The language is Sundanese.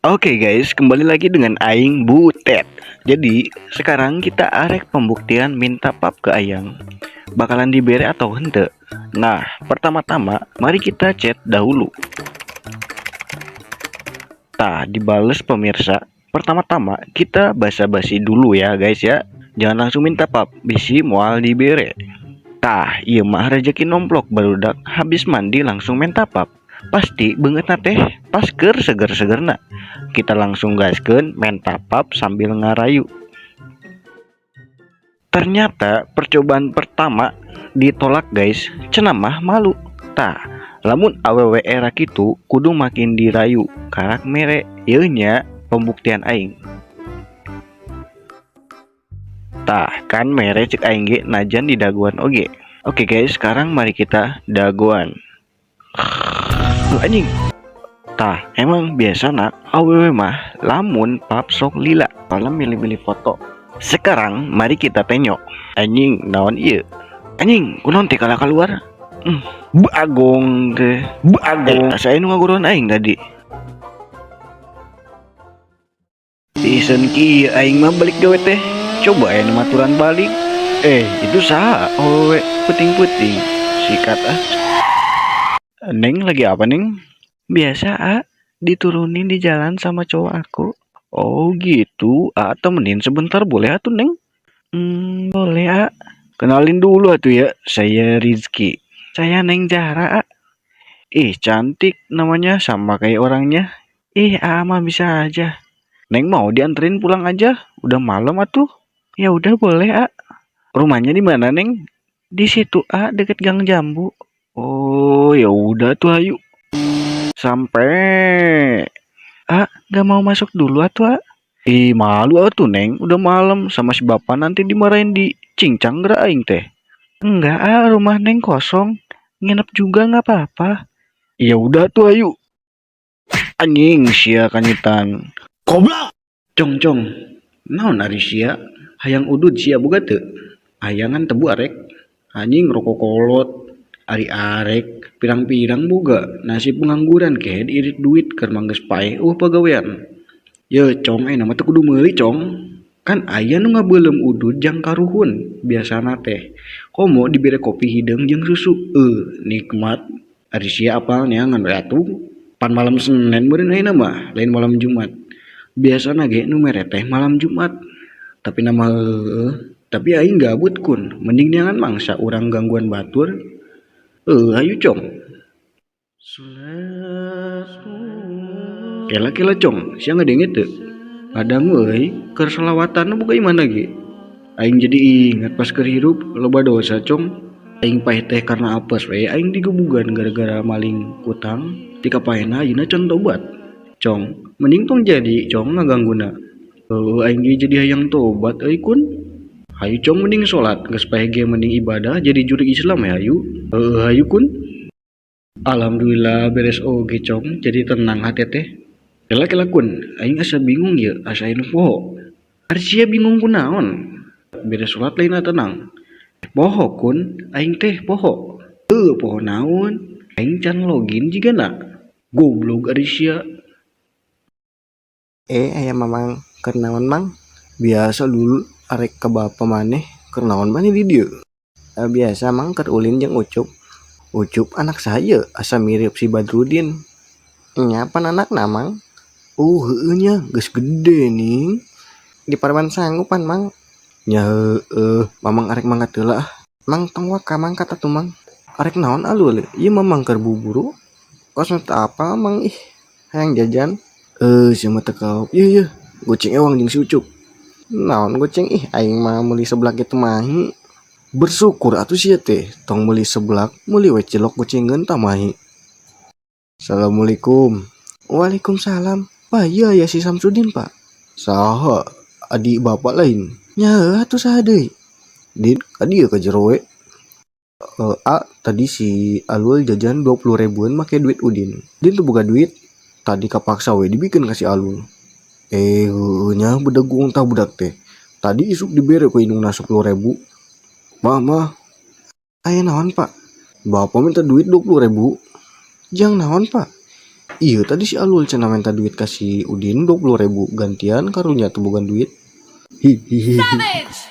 Oke guys, kembali lagi dengan Aing Butet. Jadi, sekarang kita arek pembuktian minta pap ke Ayang. Bakalan dibere atau hente? Nah, pertama-tama mari kita chat dahulu. Tah, dibales, pemirsa. Pertama-tama kita basa-basi dulu ya, guys, ya. Jangan langsung minta pap, bisi moal dibere. Tah, ieu mah rezeki nomplok, barudak habis mandi langsung minta pap. Pasti beungeutna teh pas keur seger-segerna. Kita langsung gaskeun menta pap sambil ngarayu. Ternyata percobaan pertama ditolak, guys, cenah mah malu. Tah, lamun awewe era kitu kudu makin dirayu, karak mere. Ieu nya pembuktian aing. Tah, kan mere cek aing ge, najan didagoan oge. Oke guys, sekarang mari kita dagoan. Anjing. Tah, emang biasana awewe mah lamun pap sok lila, malam milih-milih foto. Sekarang mari kita tenyo. Anjing, naon ieu? Anjing, kunaon teh kalah keluar? Bagong teh, bagong. Eh, asa nu ngaguruan aing tadi. Isen kieu aing mah balik gawe teh. Coba aya nu maturan balik. Eh, itu saha? Awewe peuting-peuting. Sikat ah. Neng, lagi apa, Neng? Biasa, A, diturunin di jalan sama cowok aku. Oh gitu, A temenin sebentar boleh atuh, Neng? Boleh, A. Kenalin dulu atuh ya, saya Rizky. Saya Neng Zahra, A. Ih, cantik namanya, sama kayak orangnya. Ih, A mah bisa aja. Neng mau dianterin pulang aja, udah malam atuh. Ya udah, boleh, A. Rumahnya di mana, Neng? Di situ, A, deket Gang Jambu. Oh, ya udah tuh, ayo. Sampai. A, gak mau masuk dulu atuh, A? Ih, malu atuh, Neng, udah malam, sama si bapak nanti dimarahin, di cincang geura aing teh. Enggak, A, rumah Neng kosong. Nginep juga nggak apa-apa. Ya udah tuh, ayo. Anjing sia kanyitan. Goblok. Cong, cong. Naon ari sia? Hayang udud sia boga teu? Hayangan tebu arek. Anjing, rokok kolot. Ari arek pirang-pirang boga, nasib pengangguran kehed irit duit keur mah geus paeh euweuh pagawean. Ye, Cong, ayeuna mah teu kudu meuli, Cong. Kan aya nu ngabeuleum udud jang karuhun biasana teh. Komo dibere kopi hideung jeung susu. Nikmat. Ari sia apal neangan we atuh. Pan malam Senin meureun ayeuna mah, lain malam Jumat. Biasana ge nu mere teh malam Jumat. Tapi nama heueuh, tapi aing gabut, Kun, mending neangan mangsa urang gangguan batur. Hayu, Cong. Kela kela, Cong, sia ngadenge teu? Ngadangu euy, keur salawatan boga imahna ge. Aing jadi ingat pas keur hirup loba dosa, Cong. Aing paeh teh karena apes we aing digebugan gara-gara maling kutang, ti kapaehna ayeuna can tobat. Cong, mending tong jadi, Cong, ngagangguna. Heueuh, aing ge jadi hayang tobat euy, Kun. Hayu, Cong, mending salat, geus paeh ge mending ibadah jadi jurig Islam ya, hayu. Heueuh, hayu, Kun. Alhamdulillah beres oge, Cong, jadi tenang hate teh. Kela kela, Kun, aing asa bingung ye, asa anu poho. Ari sia bingung kunaon? Beres salat lainna tenang. Poho, Kun, aing teh poho. Heueuh, poho naon? Aing can login jigana. Goblok ari sia. Eh, aya Mamang, keur naon, Mang? Biasa dulu, arek ka bapa maneh. Keur naon maneh di dieu? Eh, biasa, Mang, keur ulin jeung Ucup. Ucup anak saha? Asa mirip si Badrudin. Nya pan anakna, Mang. Oh, heueuh nya, geus gede ning. Di pareuman sangu pan, Mang. Nya heueuh, Mamang arek mangkat heula ah. Mang, tong waka mangkat atuh, Mang. Arek naon alul? Ieu Mamang keur buburu. Kos teu apal, Mang, ih. Hayang jajan. Eh, sia mah teu kaop. Yeuh yeuh, goceng ewang jeung si Ucup. Naon goceng, ih, aing mah meuli seblak ge teu mahi. Bersyukur atuh sia teh, tong meuli seblak, meuli we cilok gocengeun tah mahi. Assalamualaikum. Waalaikumsalam. Pak, ieu aya si Samsudin, Pak. Saha? Adi bapak lain? Nya heueuh atuh, saha deui? Din, ka dieu ka jero we. A, tadi si Alul jajan 20 ribuan make duit Udin. Din teu boga duit. Tadi kapaksa we dibikeun ka si Alul. Eh, heueuh nya, bedegung tah budak teh. Tadi isuk dibere ku indungna 10 ribu. Mah, mah. Aya naon, Pak? Bapak minta duit 20 ribu. Jang naon, Pak? Iya, tadi si Alul cenah minta duit ka si Udin 20.000, gantian karunya teu boga duit. Hihihi. Savage!